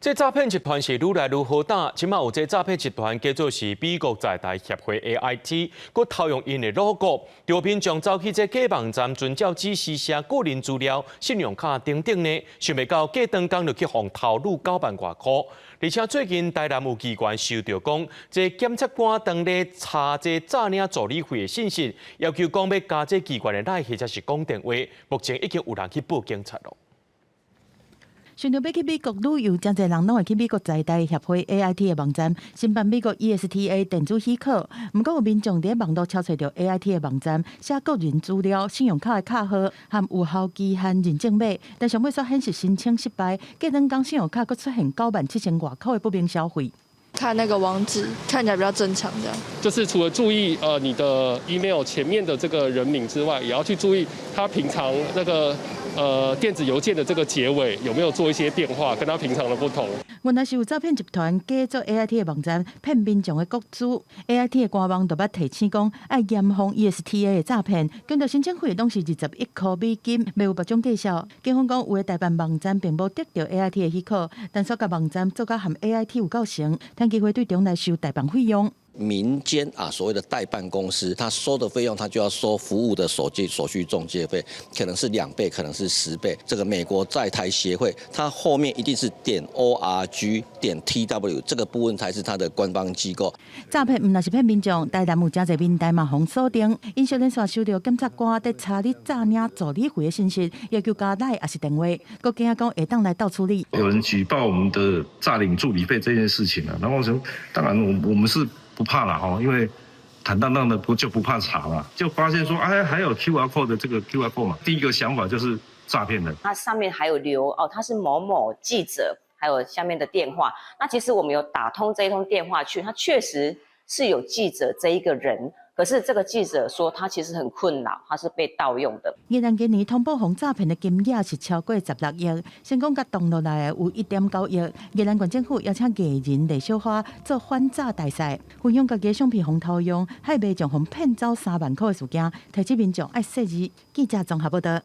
這詐騙集團是愈來愈好膽，這馬有這詐騙集團叫做是美國在台協會 AIT，閣偷用𪜶的 logo，著民眾走去這假網站，遵照指示寫個人資料、信用卡等等呢，想袂到過長工就去予偷擄9萬外箍。而且最近台南有機關收著講，這檢察官當咧查這詐領助理費的信息，要求講欲加這機關的 LINE 或者是講電話，目前已經有人去報警察囉。想著欲去美國旅遊，誠濟人攏會去美國在台協會 AIT 的網站申辦美國 ESTA 電子許可。毋過有民眾佇網路抄揣著 AIT 的網站，寫個人資料、信用卡的卡號和有效期限認證碼，但上尾煞顯示申請失敗，過兩工信用卡閣出現97,000外箍的不明消費。看那個網址看起來比較正常，這樣。就是除了注意你的 email 前面的這個人名之外，也要去注意他平常那個電子郵件的這個結尾有沒有做一些變化，跟他平常的不同。原來是有詐騙集團假做 AIT 的網站騙民眾的個資，AIT 的官網就捌提醒講，愛嚴防 ESTA 的詐騙，強調申請費攏是21塊美金，袂有別種介紹。警方講有的代辦網站並無得著 AIT 的許可，但煞共網站做甲和 AIT 有夠像，趁機會對中來收代辦費用。民間啊，所謂的代辦公司，他收的費用，他就要收服務的手續手續中介費，可能是2倍，可能是10倍。這個美國在台協會，它後面一定是.org.tw，這個部分才是它的官方機構。詐騙毋但是騙民眾，台南有誠濟民代嘛予鎖定，𪜶小連續收著檢察官佇查你詐領助理費的信息，要求加 LINE 抑是電話，閣驚講會當來鬥處理。有人舉報我們的詐領助理費這件事情啊，然後說，當然我們是不怕啦，吼，因為坦蕩蕩的不就不怕查嘛，就發現說，哎，還有 QR code 的這個 QR code 嘛，第一個想法就是詐騙的。它上面還有留哦，他是某某記者，還有下面的電話。那其實我們有打通這一通電話去，他確實是有記者這一個人。可是這個記者說，他其實很困擾，他是被盜用的。宜蘭今年通報予詐騙的金額是超過16億，成功共擋落來的有1.9億。宜蘭縣政府邀請藝人賴小花做反詐大使，分享家己的相片予偷用，害民眾予騙走3萬塊的事件，提醒民眾愛細膩。記者綜合報道。